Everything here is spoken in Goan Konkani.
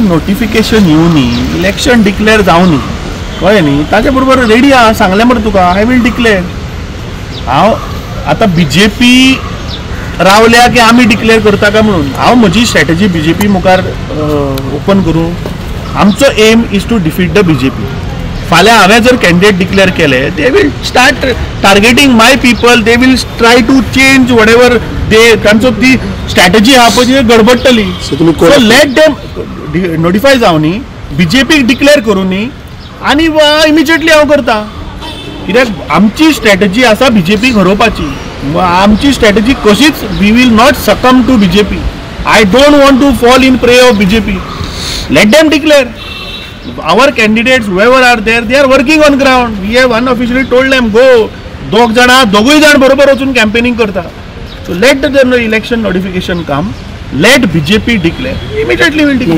नोटिफिकेशन येवनी, इलेक्शन डिक्लेअर जावनी, कळ्ळें न्ही, ताजे बरोबर रेडी आहा. सांगलें मरे तुका, I will declare. हांव आतां बीजेपी रावल्या की आमी डिक्लेअर करता काय म्हणून हांव म्हजी स्ट्रॅटजी बीजेपी मुखार ओपन करूं. आमचो aim is to defeat the BJP. फाल्यां हांवें जर कॅन्डिडेट डिक्लेअर केले, they will start targeting my people, they will try to change whatever they, तांचो ती स्ट्रॅटजी आहा पळय ती गडबडटली. सो let them notify जावनी, बीजेपीक डिक्लेअर करूनी आनी इमिजिएटली हांव करता. कित्याक आमची स्ट्रॅटजी आसा बीजेपीक हरोवपाची. आमची स्ट्रॅटजी कशीच, we will not succumb to BJP. I don't want to fall in prey of BJP. Let them declare. Our candidates, whoever are there, they are working on ground. We have unofficially told them go. दोग जाणां, दोगूय जाण बरोबर वचून कॅम्पेनिंग करता. So let the election notification come, let BJP declare, immediately will declare.